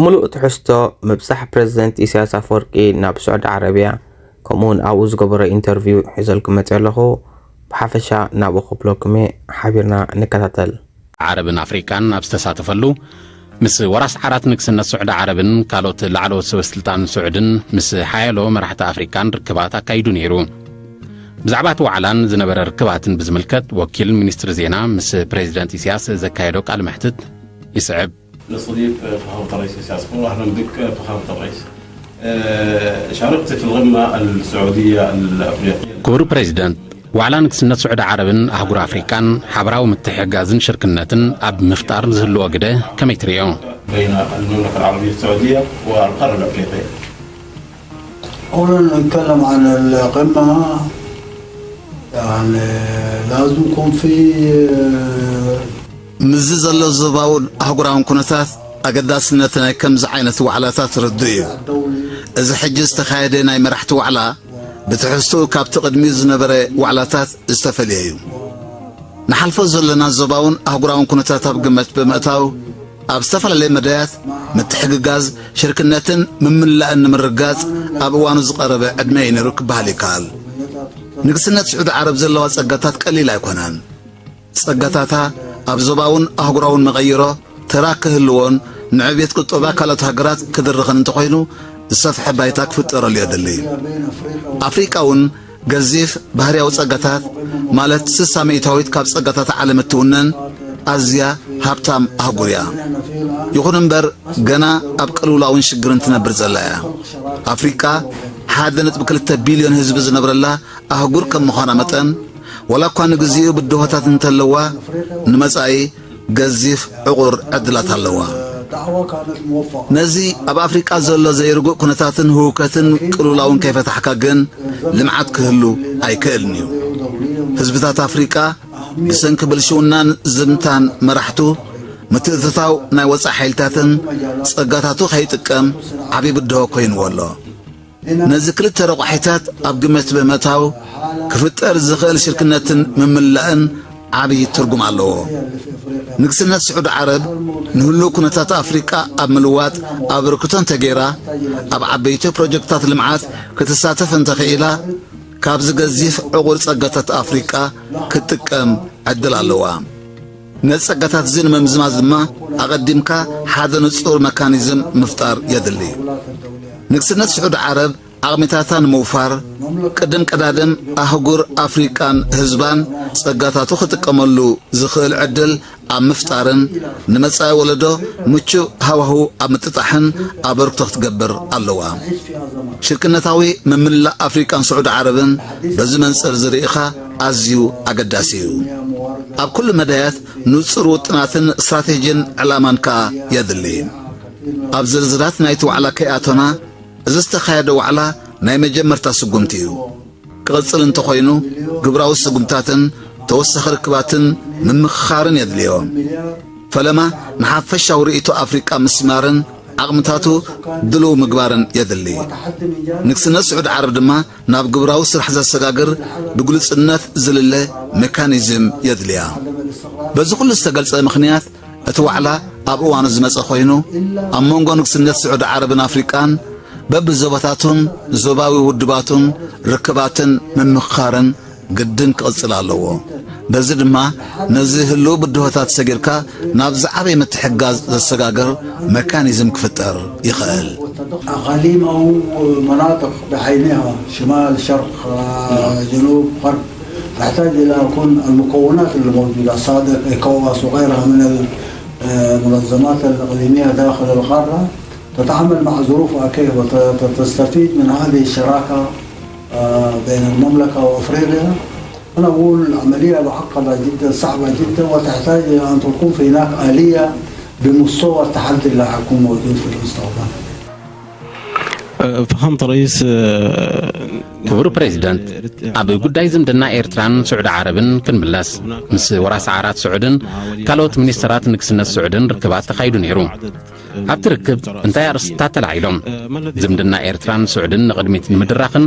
ምሉእ ትሕዝቶ ምብጻሕ ፕረዚደንት ኢሳያስ ኣፈወርቂ ናብ ስዑዲ ዓረብያ፣ ከምኡውን ኣብኡ ዝገበሮ ኢንተርቪው ሒዘልኩም መጺአ ኣለኹ። ብሓፈሻ ናብኡ ክብለኩም እየ፣ ሓቢርና ንከታተል። ዓረብን ኣፍሪቃን ኣብ ዝተሳተፈሉ፣ ምስ ወራስ ዓራት ንግስነት ስዑዲ ዓረብን ካልኦት ላዕለዎት ሰበስልጣን ስዑድን ምስ ሓያሎ መራሕቲ ኣፍሪቃን ርክባት ኣካይዱ ነይሩ። ብዛዕባ እቲ ዋዕላን ዝነበረ ርክባትን ብዝምልከት፣ ወኪል ሚኒስትሪ ዜና ምስ ፕሬዚደንት ኢሳያስ ዘካየዶ ቃለ መሕትት ይስዕብ። نستضيف فخامة الرئيس السياسي، أهلا بك فخامة الرئيس. آه، شاركت في القمة السعودية الأفريقية. ክቡር ፕሬዚደንት፣ ዋዕላ ንግስነት ስዑዲ ዓረብን ኣህጉር ኣፍሪቃን ሓበራዊ ምትሕግጋዝን ሽርክነትን ኣብ ምፍጣር ዝህልዎ ግደ ከመይ ትርእዮ? بين المملكة العربية السعودية والقارة الأفريقية. أولا نتكلم عن القمة، يعني لازم يكون في، آه، ምስዚ ዘሎ ዞባውን ኣህጉራውን ኩነታት ኣገዳስነት ናይ ከምዚ ዓይነት ዋዕላታት ርዱእ እዩ። እዚ ሕጂ ዝተኻየደ ናይ መራሕቲ ዋዕላ ብትሕዝትኡ ካብቲ ቅድሚኡ ዝነበረ ዋዕላታት ዝተፈልየ እዩ። ንሓልፎ ዘለና ዞባውን ኣህጉራውን ኩነታት ኣብ ግምት ብምእታው፣ ኣብ ዝተፈላለየ መዳያት ምትሕግጋዝ፣ ሽርክነትን ምምላእን ንምርጋጽ ኣብ እዋኑ ዝቐረበ ዕድመ እዩ ነይሩ ክበሃል ይከኣል። ንግስነት ስዑዲ ዓረብ ዘለዋ ጸጋታት ቀሊል ኣይኮነን። ጸጋታታ ኣብ ዞባውን ኣህጉራውን መቐይሮ ተራ ክህልዎን ንዕብየት ቁጠባ ካልኦት ሃገራት ክድርኽን እንተኾይኑ፣ ዝሰፍሐ ባይታ ክፍጠረሉ የድሊ። ኣፍሪቃ እውን ገዚፍ ባህርያዊ ጸጋታት፣ ማለት ስሳ ሚእታዊት ካብ ጸጋታት ዓለም እትውነን ኣዝያ ሃብታም ኣህጉር እያ። ይኹን እምበር፣ ገና ኣብ ቅልውላውን ሽግርን ትነብር ዘላ እያ። ኣፍሪቃ ሓደ ነጥቢ ክልተ ቢልዮን ህዝቢ ዝነብረላ ኣህጉር ከም ምዃና መጠን፣ ዋላ እኳ ንግዚኡ ብድሆታት እንተለዋ፣ ንመጻኢ ገዚፍ ዕቑር ዕድላት ኣለዋ። ነዚ ኣብ ኣፍሪቃ ዘሎ ዘይርጉእ ኩነታትን ህውከትን ቅልውላውን ከይፈታሕካ ግን ልምዓት ክህሉ ኣይክእልን እዩ። ህዝብታት ኣፍሪቃ ብሰንኪ ብልሽውናን ዝምታን መራሕቱ፣ ምትእትታው ናይ ወጻኢ ሓይልታትን ጸጋታቱ ከይጥቀም ዓቢ ብድሆ ኮይንዎ ኣሎ። ነዚ ክልተ ረቋሒታት ኣብ ግምት ብምእታው ክፍጠር ዝኽእል ሽርክነትን ምምላእን ዓቢ ትርጉም ኣለዎ። ንግስነት ስዑዲ ዓረብ ንህሉው ኩነታት ኣፍሪቃ ኣብ ምልዋጥ ኣበርክቶ እንተገይራ፣ ኣብ ዓበይቲ ፕሮጀክታት ልምዓት ክትሳተፍ እንተኽኢላ፣ ካብዚ ገዚፍ ዕቑር ጸጋታት ኣፍሪቃ ክትጥቀም ዕድል ኣለዋ። ነዚ ጸጋታት እዚ ንምምዝማዝ ድማ ኣቐዲምካ ሓደ ንጹር መካኒዝም ምፍጣር የድሊ። ንግስነት ስዑዲ ዓረብ ዓቕሚታታ ንምውፋር፣ ቅድም ቀዳድም ኣህጉር ኣፍሪቃን ህዝባን ጸጋታቱ ክጥቀመሉ ዝኽእል ዕድል ኣብ ምፍጣርን ንመጻኢ ወለዶ ምቹእ ሃዋህው ኣብ ምጥጣሕን ኣበርክቶ ክትገብር ኣለዋ። ሽርክነታዊ ምምላእ ኣፍሪቃን ስዑዲ ዓረብን በዚ መንጽር ዝርኢኻ ኣዝዩ ኣገዳሲ እዩ። ኣብ ኩሉ መዳያት ንጹር ውጥናትን ስትራቴጂን ዕላማን ከኣ የድሊ። ኣብ ዝርዝራት ናይቲ ዋዕላ ከይኣቶና፣ እዚ ዝተኻየደ ዋዕላ ናይ መጀመርታ ስጉምቲ እዩ። ክቕጽል እንተኾይኑ፣ ግብራዊ ስጉምታትን ተወሳኺ ርክባትን ምምኽኻርን የድልዮ። ፈለማ ንሓፈሻዊ ርእይቶ ኣፍሪቃ ምስማርን ዓቕምታቱ ድልው ምግባርን የድሊ። ንግስነት ስዑዲ ዓረብ ድማ ናብ ግብራዊ ስራሕ ዘሰጋግር ብግሉጽነት ዝልለ ሜካኒዝም የድልያ። በዚ ኩሉ ዝተገልጸ ምኽንያት እቲ ዋዕላ ኣብ እዋኑ ዝመጸ ኮይኑ፣ ኣብ መንጎ ንግስነት ስዑዲ ዓረብን ኣፍሪቃን በብዞባታቱን ዞባዊ ውድባቱን ርክባትን ምምኽኻርን ግድን ክቕጽል ኣለዎ። በዚ ድማ ነዚ ህሉው ብድሆታት ሰጊርካ ናብ ዝዓበየ ምትሕግጋዝ ዘሰጋግር መካኒዝም ክፍጠር ይኽእል። أقاليم أو مناطق بعينها، شمال، شرق، آه، جنوب، غرب، تحتاج إلى كل المكونات اللي موجودة، صادق، إيكوواس وغيرها من المنظمات الإقليمية داخل القارة، تتعامل مع ظروفها كيف وتستفيد من هذه الشراكة، آه، بين المملكة وأفريقيا. أنا أقول عملية معقدة جدًا، صعبة جدًا، وتحتاج إلى أن تكون في هناك آلية بمستوى التحدي اللي حيكون موجود في المستقبل. فخامة الرئيس، ክቡር ፕሬዚደንት፣ ኣብ ጉዳይ ዝምድና ኤርትራን ስዑዲ ዓረብን ክንምለስ፣ ምስ ወራስ ዓራት ስዑድን ካልኦት ሚኒስተራት ንግስነት ስዑድን ርክባት ተኻይዱ ነይሩ። ኣብቲ ርክብ እንታይ ኣርእስታት ተላዒሎም? ዝምድና ኤርትራን ስዑድን ንቕድሚት ንምድራኽን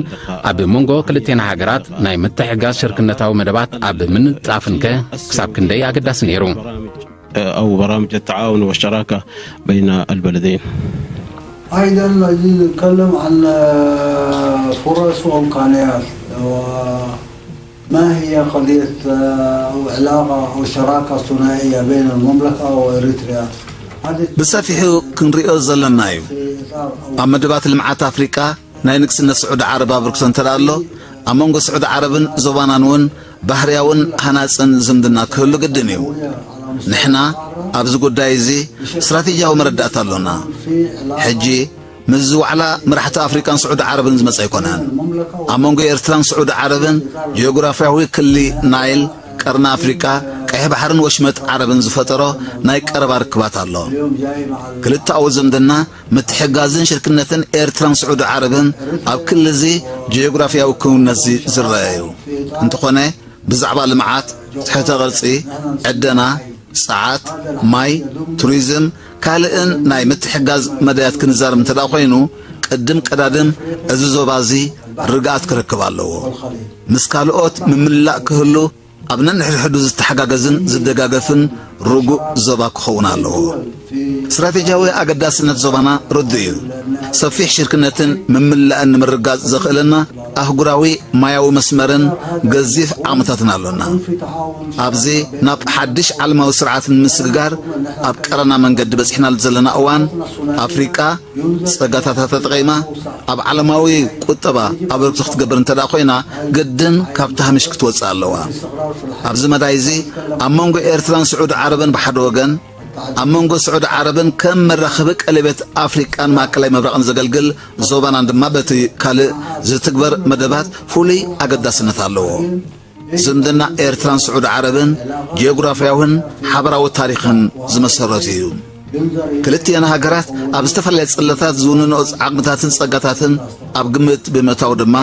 ኣብ መንጎ ክልቴና ሃገራት ናይ ምትሕግጋዝ ሽርክነታዊ መደባት ኣብ ምንጣፍንከ ክሳብ ክንደይ ኣገዳሲ ነይሩ? أو برامج التعاون والشراكة بين البلدين. أيضًا نريد نتكلم عن، آه، فرص وإمكانيات، وما هي قضية، آه، أو علاقة أو شراكة ثنائية بين المملكة وإريتريا. هذه ብሰፊሑ ክንሪኦ ዘለና እዩ። ኣብ መደባት ልምዓት ኣፍሪቃ ናይ ንግስነት ስዑዲ ዓረብ ኣበርክቶ እንተ ኣሎ፣ ኣብ መንጎ ስዑዲ ዓረብን ዞባናን እውን ባህርያውን ሃናጽን ዝምድና ክህሉ ግድን እዩ። ንሕና ኣብዚ ጉዳይ እዚ ስትራቴጂያዊ መረዳእታ ኣሎና። ሕጂ ምስዚ ዋዕላ መራሕቲ ኣፍሪቃን ስዑዲ ዓረብን ዝመጸ ኣይኮነን። ኣብ መንጎ ኤርትራን ስዑዲ ዓረብን ጂኦግራፍያዊ ክሊ ናይል፣ ቀርኒ ኣፍሪቃ፣ ቀይሕ ባሕርን ወሽመጥ ዓረብን ዝፈጠሮ ናይ ቀረባ ርክባት ኣሎ። ክልተኣዊ ዝምድና ምትሕጋዝን ሽርክነትን ኤርትራን ስዑዲ ዓረብን ኣብ ክሊ እዚ ጂኦግራፍያዊ ክውንነት እዚ ዝረአ እዩ። እንተኾነ ብዛዕባ ልምዓት፣ ትሕተ ቅርጺ፣ ዕደና፣ ጸዓት፣ ማይ፣ ቱሪዝም፣ ካልእን ናይ ምትሕጋዝ መዳያት ክንዛረብ እንተ ደኣ ኮይኑ፣ ቅድም ቀዳድም እዚ ዞባ እዚ ርግኣት ክረክብ ኣለዎ። ምስ ካልኦት ምምላእ ክህሉ ኣብ ነንሕድሕዱ ዝተሓጋገዝን ዝደጋገፍን ርጉእ ዞባ ክኸውን ኣለዎ። ስትራቴጂያዊ ኣገዳስነት ዞባና ርዱእ እዩ። ሰፊሕ ሽርክነትን ምምላእን ንምርጋጽ ዘኽእለና ኣህጉራዊ ማያዊ መስመርን ገዚፍ ዓቕምታትን ኣሎና። ኣብዚ ናብ ሓድሽ ዓለማዊ ስርዓት ንምስግጋር ኣብ ቀረና መንገዲ በጺሕናሉ ዘለና እዋን፣ ኣፍሪቃ ጸጋታታ ተጠቒማ ኣብ ዓለማዊ ቁጠባ ኣበርክቶ ክትገብር እንተ ደኣ ኮይና፣ ግድን ካብቲ ሃሚሽ ክትወጽእ ኣለዋ። ኣብዚ መዳይ እዚ ኣብ መንጎ ኤርትራን ስዑዲ ዓረብን ብሓደ ወገን፣ ኣብ መንጎ ስዑዲ ዓረብን ከም መራኸቢ ቀለቤት ኣፍሪቃን ማእከላይ ምብራቕን ዘገልግል ዞባናን ድማ በቲ ካልእ ዝትግበር መደባት ፍሉይ ኣገዳስነት ኣለዎ። ዝምድና ኤርትራን ስዑዲ ዓረብን ጂኦግራፍያውን ሓበራዊ ታሪኽን ዝመሰረቱ እዩ። ክልቲኤን ሃገራት ኣብ ዝተፈላለየ ጽለታት ዝውንንኦ ዓቕምታትን ጸጋታትን ኣብ ግምት ብምእታው ድማ፣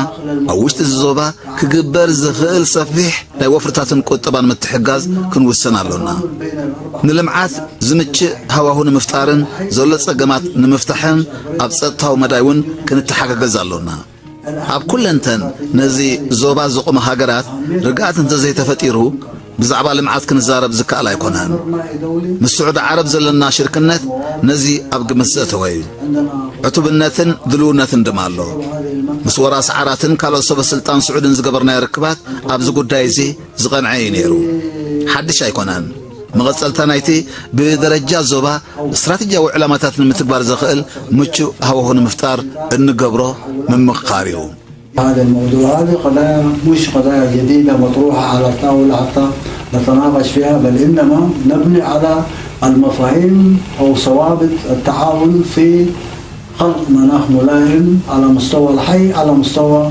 ኣብ ውሽጢ እዚ ዞባ ክግበር ዝኽእል ሰፊሕ ናይ ወፍርታትን ቁጠባን ምትሕጋዝ ክንውስን ኣሎና። ንልምዓት ዝምችእ ሃዋሁ ንምፍጣርን ዘሎ ጸገማት ንምፍታሕን ኣብ ጸጥታዊ መዳይ እውን ክንተሓጋገዝ ኣሎና። ኣብ ኩለንተን ነዚ ዞባ ዝቖማ ሃገራት ርግኣት እንተዘይተፈጢሩ፣ ብዛዕባ ልምዓት ክንዛረብ ዝከኣል ኣይኮነን። ምስ ስዑዲ ዓረብ ዘለና ሽርክነት ነዚ ኣብ ግምት ዘእተወ እዩ። ዕቱብነትን ድልውነትን ድማ ኣሎ። ምስ ወራስ ዓራትን ካልኦት ሰበ ስልጣን ስዑድን ዝገበርናዮ ርክባት ኣብዚ ጉዳይ እዚ ዝቐንዐ እዩ ነይሩ። ሓድሽ ኣይኮነን። መቐጸልታ ናይቲ ብደረጃ ዞባ ስትራቴጂያዊ ዕላማታት ንምትግባር ዘኽእል ምቹእ ሃዋሁ ንምፍጣር እንገብሮ ምምኽኻር እዩ። هذا الموضوع، هذه قضايا مش قضايا جديدة مطروحة على الطاولة حتى نتناقش فيها، بل إنما نبني على المفاهيم أو ثوابت التعاون في خلق مناخ ملائم على مستوى الحي، على مستوى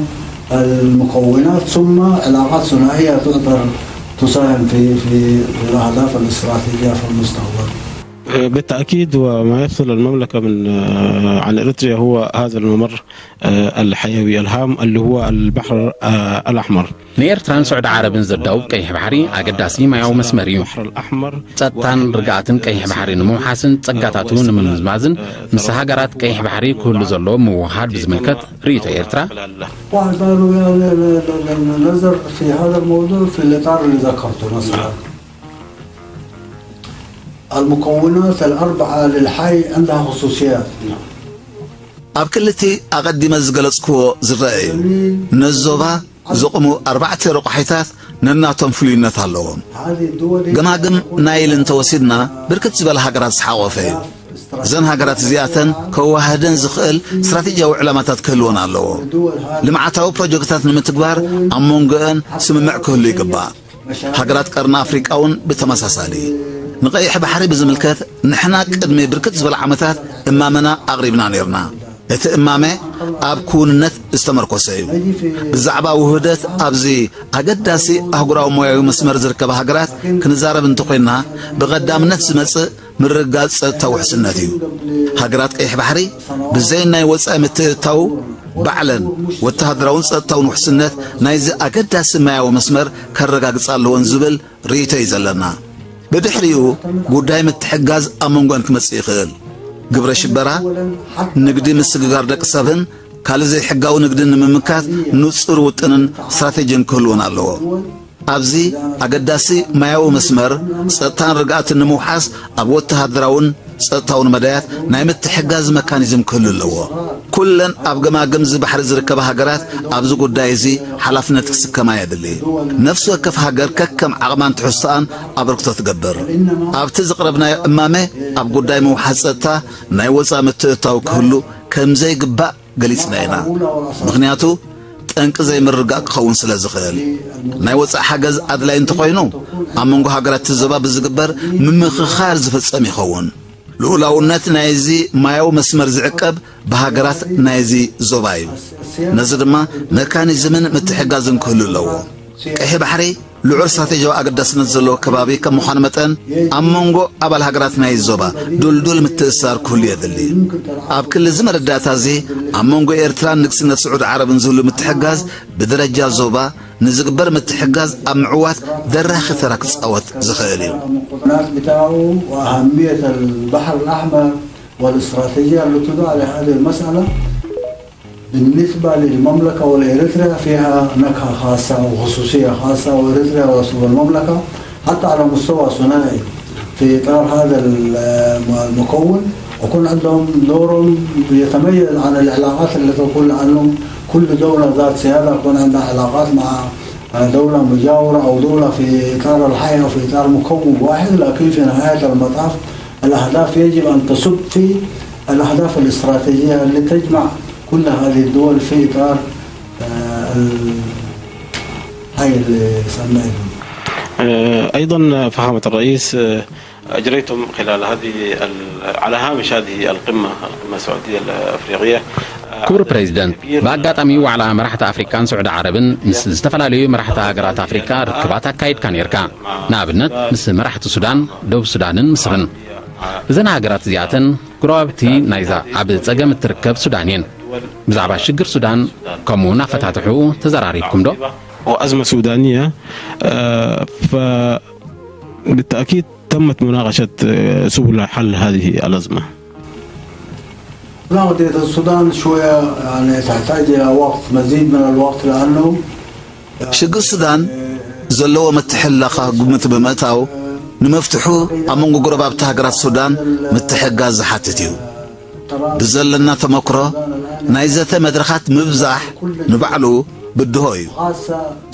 المكونات، ثم علاقات ثنائية تقدر تساهم في في في الأهداف الاستراتيجية في المستقبل. بالتأكيد، وما يفصل المملكة من عن إريتريا هو هذا الممر الحيوي الهام اللي هو البحر الأحمر. ንኤርትራን ስዑዲ ዓረብን ዘዳውብ ቀይሕ ባሕሪ ኣገዳሲ ማያዊ መስመር እዩ። ጸጥታን ርግኣትን ቀይሕ ባሕሪ ንምውሓስን ጸጋታቱ ንምምዝማዝን ምስ ሃገራት ቀይሕ ባሕሪ ክህሉ ዘለዎ ምውሃድ ብዝምልከት ርእይቶ ኤርትራ واحد قالوا يعني ال- ال- ال- النظر في هذا الموضوع في الإطار اللي ذكرته مثلا. المكونات الأربعة للحي عندها خصوصيات. ኣብ ክልቲ ኣቐዲመ ዝገለጽክዎ ዝረአ እዩ። ነዚ ዞባ ዝቕሙ ኣርባዕተ ረቋሒታት ነናቶም ፍሉይነት ኣለዎም። ገማግም ናይል እንተወሲድና ብርክት ዝበለ ሃገራት ዝሓቖፈ እዩ። እዘን ሃገራት እዚኣተን ከወሃህደን ዝኽእል ስትራቴጂያዊ ዕላማታት ክህልወን ኣለዎ። ልምዓታዊ ፕሮጀክትታት ንምትግባር ኣብ መንጎአን ስምምዕ ክህሉ ይግባእ። ሃገራት ቀርኒ ኣፍሪቃ እውን ብተመሳሳሊ። ንቐይሕ ባሕሪ ብዝምልከት ንሕና ቅድሚ ብርክት ዝበለ ዓመታት እማመና ኣቕሪብና ነይርና። እቲ እማመ ኣብ ክውንነት ዝተመርኮሰ እዩ። ብዛዕባ ውህደት ኣብዚ ኣገዳሲ ኣህጉራዊ ሞያዊ መስመር ዝርከባ ሃገራት ክንዛረብ እንተኾይንና፣ ብቐዳምነት ዝመጽእ ምርግጋጽ ጸጥታ ውሕስነት እዩ። ሃገራት ቀይሕ ባሕሪ ብዘይ ናይ ወጻኢ ምትእትታው ባዕለን ወተሃደራውን ጸጥታውን ውሕስነት ናይዚ ኣገዳሲ ማያዊ መስመር ከረጋግጻ ኣለወን ዝብል ርእይቶ እዩ ዘለና። ብድሕሪኡ ጉዳይ ምትሕጋዝ ኣብ መንጎን ክመጽእ ይኽእል። ግብረ ሽበራ፣ ንግዲ ምስግጋር ደቂ ሰብን ካልእ ዘይሕጋዊ ንግድን ንምምካት ንጹር ውጥንን ስትራቴጂን ክህልወን ኣለዎ። ኣብዚ ኣገዳሲ ማያዊ መስመር ጸጥታን ርግኣትን ንምውሓስ ኣብ ወተሃደራውን ጸጥታውን መዳያት ናይ ምትሕጋዝ መካኒዝም ክህሉ ኣለዎ። ኩለን ኣብ ገማግም እዚ ባሕሪ ዝርከባ ሃገራት ኣብዚ ጉዳይ እዚ ሓላፍነት ክስከማ የድሊ። ነፍሲ ወከፍ ሃገር ከከም ዓቕማን ትሕዝቶኣን ኣበርክቶ ትገብር። ኣብቲ ዝቕረብናዮ እማመ ኣብ ጉዳይ ምውሓስ ጸጥታ ናይ ወጻኢ ምትእትታው ክህሉ ከም ዘይግባእ ገሊጽና ኢና። ምኽንያቱ ጠንቂ ዘይምርግጋእ ክኸውን ስለ ዝኽእል። ናይ ወጻኢ ሓገዝ ኣድላይ እንተኾይኑ ኣብ መንጎ ሃገራት እቲ ዞባ ብዝግበር ምምኽኻር ዝፍጸም ይኸውን። ልኡላውነት ናይዚ ማያዊ መስመር ዝዕቀብ ብሃገራት ናይዚ ዞባ እዩ። ነዚ ድማ መካኒዝምን ምትሕጋዝን ክህሉ ኣለዎ። ቀይሕ ባሕሪ ልዑል ስትራቴጂያዊ ኣገዳስነት ዘለዎ ከባቢ ከም ምዃኑ መጠን ኣብ መንጎ ኣባል ሃገራት ናይዚ ዞባ ድልዱል ምትእስሳር ክህሉ የድሊ። ኣብ ክሊ እዚ መረዳእታ እዚ ኣብ መንጎ ኤርትራን ንግስነት ስዑዲ ዓረብን ዝህሉ ምትሕጋዝ ብደረጃ ዞባ ንዝግበር ምትሕጋዝ ኣብ ምዕዋት ደራኺ ተራ ክጻወት ዝኽእል እዩ። المقتنيات بتاعه وأهمية البحر الأحمر والاستراتيجية اللي تدعى لهذه المسألة بالنسبة للمملكة ولإريتريا فيها نكهة خاصة وخصوصية خاصة، وإريتريا والمملكة حتى على مستوى ثنائي في إطار هذا المكون، ويكون عندهم دور يتميز عن العلاقات اللي تكون، لأنه كل دولة ذات سيادة يكون عندها علاقات مع دولة مجاورة أو دولة في إطار الحياة في إطار مكون واحد، لكن في نهاية المطاف الأهداف يجب أن تصب في الأهداف الاستراتيجية اللي تجمع كل هذه الدول في إطار، آه، ال-، هاي اللي سميتهم. آه، أيضا فخامة الرئيس، آه، أجريتم خلال هذه ال-، على هامش هذه القمة، القمة السعودية الأفريقية، آه، ክቡር ፕሬዚደንት፣ ብኣጋጣሚ ዋዕላ መራሕቲ ኣፍሪካን ስዑዲ ዓረብን ምስ ዝተፈላለዩ መራሕቲ ሃገራት ኣፍሪካ ርክባት ኣካይድካ ነይርካ። ንኣብነት ምስ መራሕቲ ሱዳን፣ ደቡብ ሱዳንን ምስርን። እዘን ሃገራት እዚኣተን ጎረባብቲ ናይዛ ኣብ ጸገም እትርከብ ሱዳን እየን። ብዛዕባ ሽግር ሱዳን ከምኡውን ኣፈታትሕኡ ተዘራሪብኩም ዶ? وأزمة سودانية، آه، فبالتأكيد تمت مناقشة، آه، سبل حل هذه الأزمة. لا، قضية السودان شوية يعني تحتاج إلى وقت، مزيد من الوقت، لأنه ሽግር ሱዳን ዘለዎ ምትሕልላኻ ግምት ብምእታው፣ ንመፍትሑ ኣብ መንጎ ጎረባብቲ ሃገራት ሱዳን ምትሕጋዝ ዝሓትት እዩ። ብዘለና ተመክሮ፣ ናይ ዘተ መድረኻት ምብዛሕ ንባዕሉ ብድሆ እዩ።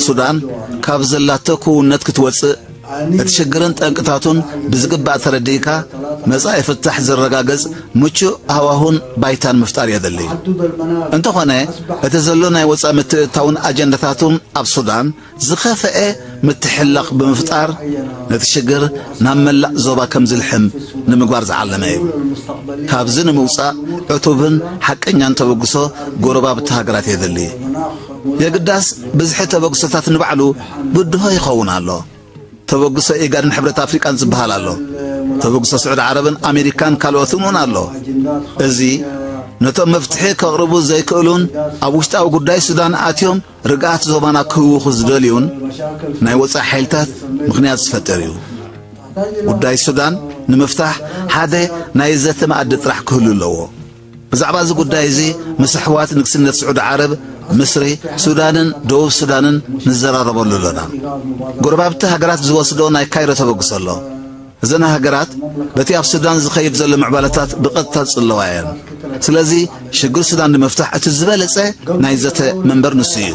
ሱዳን ካብ ዘላቶ ክውንነት ክትወጽእ፣ እቲ ሽግርን ጠንቅታቱን ብዝግባእ ተረዲእካ፣ መጻኢ ፍታሕ ዝረጋገጽ ምቹእ ሃዋሁን ባይታን ምፍጣር የድሊ። እንተኾነ፣ እቲ ዘሎ ናይ ወጻኢ ምትእትታውን ኣጀንዳታቱን ኣብ ሱዳን ዝኸፍአ ምትሕልላኽ ብምፍጣር፣ ነቲ ሽግር ናብ መላእ ዞባ ከም ዝልሕም ንምግባር ዝዓለመ እዩ። ካብዚ ንምውጻእ፣ ዕቱብን ሓቀኛን ተበግሶ ጎረባብቲ ሃገራት የድሊ። የግዳስ፣ ብዝሒ ተበግሶታት ንባዕሉ ብድሆ ይኸውን ኣሎ። ተበግሶ ኢጋድን ሕብረት ኣፍሪቃን ዝበሃል ኣሎ። ተበግሶ ስዑዲ ዓረብን ኣሜሪካን ካልኦትን እውን ኣሎ። እዚ፣ ነቶም መፍትሒ ከቕርቡ ዘይክእሉን ኣብ ውሽጣዊ ጉዳይ ሱዳን ኣትዮም ርግኣት ዞባና ክህውኹ ዝደልዩን ናይ ወጻኢ ሓይልታት ምኽንያት ዝፈጥር እዩ። ጉዳይ ሱዳን ንምፍታሕ ሓደ ናይ ዘተ መኣዲ ጥራሕ ክህሉ ኣለዎ። ብዛዕባ እዚ ጉዳይ እዚ ምስ ኣሕዋት ንግስነት ስዑዲ ዓረብ፣ ምስሪ፣ ሱዳንን ደቡብ ሱዳንን ንዘራረበሉ ኣሎና። ጎረባብቲ ሃገራት ዝወስዶ ናይ ካይሮ ተበግሶ ኣሎ። እዘን ሃገራት በቲ ኣብ ሱዳን ዝኸይድ ዘሎ ምዕባለታት ብቐጥታ ዝጽለዋ እየን። ስለዚ ሽግር ሱዳን ንምፍታሕ እቲ ዝበለጸ ናይ ዘተ መንበር ንሱ እዩ።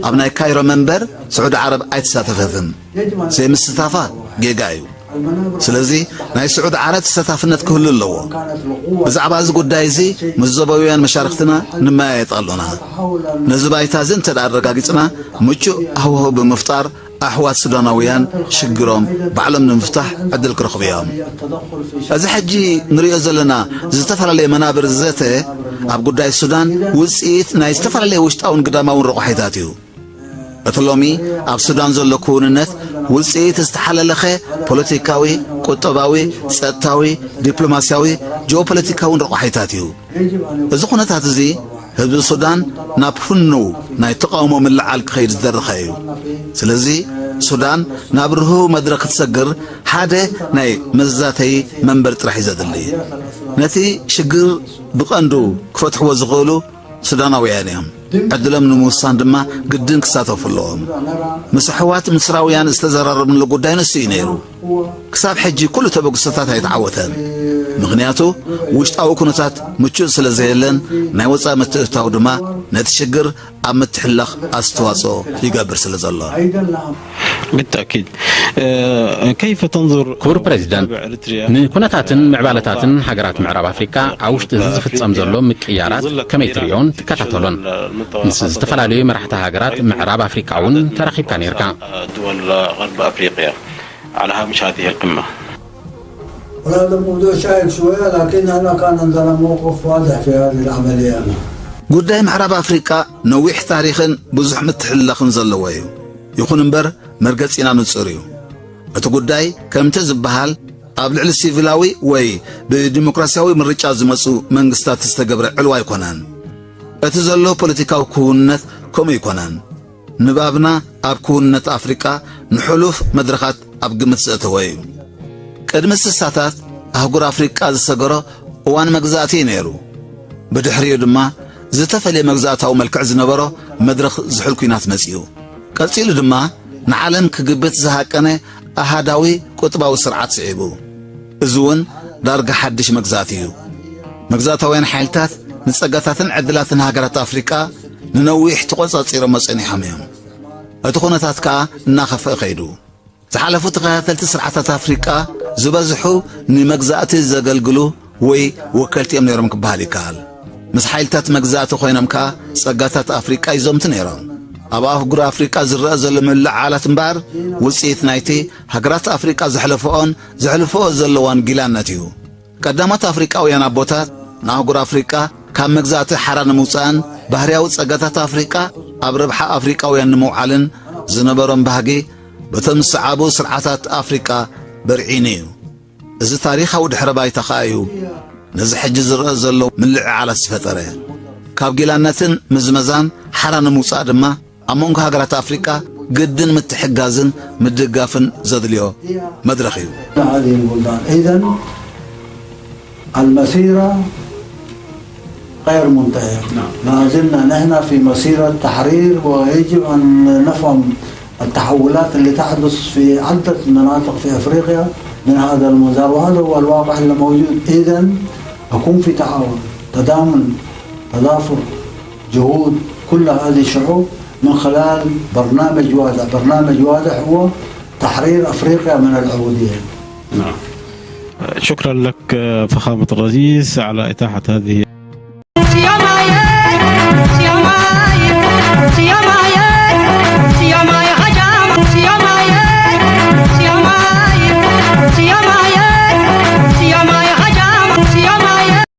ኣብ ናይ ካይሮ መንበር ስዑዲ ዓረብ ኣይተሳተፈትን። ዘይምስታፋ ጌጋ እዩ። ስለዚ ናይ ስዑዲ ዓረብ ተሳታፍነት ክህሉ ኣለዎ። ብዛዕባ እዚ ጉዳይ እዚ ምስ ዞባውያን መሻርኽትና ንመያየጥ ኣሎና። ነዚ ባይታ እዚ እንተ ደኣ ኣረጋጊጽና ምቹእ ሃዋህው ብምፍጣር ኣሕዋት ሱዳናውያን ሽግሮም ባዕሎም ንምፍታሕ ዕድል ክረኽቡ እዮም። እዚ ሕጂ ንሪኦ ዘለና ዝተፈላለየ መናብር ዘተ ኣብ ጉዳይ ሱዳን ውጽኢት ናይ ዝተፈላለየ ውሽጣውን ግዳማውን ረቋሒታት እዩ። እቲ ሎሚ ኣብ ሱዳን ዘሎ ክውንነት ውጽኢት ዝተሓለለኸ ፖለቲካዊ፣ ቁጠባዊ፣ ጸጥታዊ፣ ዲፕሎማስያዊ፣ ጂኦፖለቲካውን ረቋሒታት እዩ። እዚ ኩነታት እዚ ህዝቢ ሱዳን ናብ ፍኑው ናይ ተቓውሞ ምልዓል ክኸይድ ዝደረኸ እዩ። ስለዚ ሱዳን ናብ ርሁው መድረኽ ክትሰግር ሓደ ናይ መዛተዪ መንበር ጥራሕ እዩ ዘድሊ። ነቲ ሽግር ብቐንዱ ክፈትሕዎ ዝኽእሉ ሱዳናውያን እዮም። ዕድሎም ንምውሳን ድማ ግድን ክሳተፉ ኣለዎም። ምስ ኣሕዋት ምስራውያን ዝተዘራረብንሉ ጉዳይ ንሱ እዩ ነይሩ። ክሳብ ሕጂ ኩሉ ተበግሶታት ኣይተዓወተን። ምኽንያቱ ውሽጣዊ ኩነታት ምቹእ ስለ ዘየለን ናይ ወጻኢ ምትእትታው ድማ ነቲ ሽግር ኣብ ምትሕልላኽ ኣስተዋጽኦ ይገብር ስለ ዘሎ። بالتأكيد. كيف تنظر ክቡር ፕሬዚደንት፣ ንኩነታትን ምዕባለታትን ሃገራት ምዕራብ ኣፍሪካ ኣብ ውሽጢ እዚ ዝፍጸም ዘሎ ምቅያራት ከመይ ትርእዮን ትከታተሎን? ምስ ዝተፈላለዩ መራሕቲ ሃገራት ምዕራብ ኣፍሪካ እውን ተራኺብካ ነይርካ። دول غرب أفريقيا على هامش هذه القمة. ولا هذا الموضوع شائك شوية، لكن أنا كان عندنا موقف واضح في هذه العملية. ጉዳይ ምዕራብ ኣፍሪቃ ነዊሕ ታሪኽን ብዙሕ ምትሕልላኽን ዘለዎ እዩ። ይኹን እምበር መርገጺና ንጹር እዩ። እቲ ጉዳይ ከምቲ ዝበሃል ኣብ ልዕሊ ሲቪላዊ ወይ ብዲሞክራሲያዊ ምርጫ ዝመጹ መንግስታት ዝተገብረ ዕልዋ ኣይኮነን። እቲ ዘሎ ፖለቲካዊ ክውንነት ከምኡ ኣይኮነን። ንባብና ኣብ ክውንነት ኣፍሪቃ ንሕሉፍ መድረኻት ኣብ ግምት ዘእተወ እዩ። ቅድሚ ስሳታት ኣህጉር ኣፍሪቃ ዝሰገሮ እዋን መግዛእቲ እዩ ነይሩ። ብድሕሪኡ ድማ ዝተፈልየ መግዛእታዊ መልክዕ ዝነበሮ መድረኽ ዝሑል ኲናት መጺኡ። ቀጺሉ ድማ ንዓለም ክግብት ዝሃቀነ ኣሃዳዊ ቁጥባዊ ስርዓት ስዒቡ። እዚ እውን ዳርጋ ሓድሽ መግዛእቲ እዩ። መግዛእታውያን ሓይልታት ንጸጋታትን ዕድላትን ሃገራት ኣፍሪቃ ንነዊሕ ተቖጻጺሮሞ ጸኒሖም እዮም። እቲ ኩነታት ከኣ እናኸፍአ ከይዱ። ዝሓለፉ ተኸታተልቲ ስርዓታት ኣፍሪቃ ዝበዝሑ ንመግዛእቲ ዘገልግሉ ወይ ወከልቲ እዮም ነይሮም ክበሃል ይከኣል። ምስ ሓይልታት መግዛእቲ ኮይኖም ከኣ ጸጋታት ኣፍሪቃ ይዘምቱ ነይሮም። ኣብ ኣህጉር ኣፍሪቃ ዝረኣ ዘሎ ምልዕዓላት እምበኣር ውጽኢት ናይቲ ሃገራት ኣፍሪቃ ዘሕለፈኦን ዘሕልፈኦ ዘለዋን ጊላነት እዩ። ቀዳሞት ኣፍሪቃውያን ኣቦታት ንኣህጉር ኣፍሪቃ ካብ መግዛእቲ ሓራ ንምውጻእን ባህርያዊ ጸጋታት ኣፍሪቃ ኣብ ረብሓ ኣፍሪቃውያን ንምውዓልን ዝነበሮም ባህጊ በቶም ዝሰዓቡ ስርዓታት ኣፍሪቃ በርዒኑ እዩ። እዚ ታሪኻዊ ድሕረ ባይታ ከኣ እዩ ነዚ ሕጂ ዝረኣ ዘሎ ምልዕዓላት ዝፈጠረ። ካብ ጊላነትን ምዝመዛን ሓራ ንምውጻእ ድማ ኣብ መንጎ ሃገራት ኣፍሪቃ ግድን ምትሕጋዝን ምድጋፍን ዘድልዮ መድረኽ እዩ። هذه البلدان. إذن المسيرة غير منتهية. لا زلنا نحن في مسيرة تحرير، ويجب أن نفهم التحولات اللي تحدث في عدة مناطق في أفريقيا من هذا المنظار، وهذا هو الواقع اللي موجود. إذن أكون في تعاون، تضامن، تضافر، جهود كل هذه الشعوب من خلال برنامج واضح. برنامج واضح هو تحرير أفريقيا من العبودية. شكرا لك فخامة الرئيس على إتاحة هذه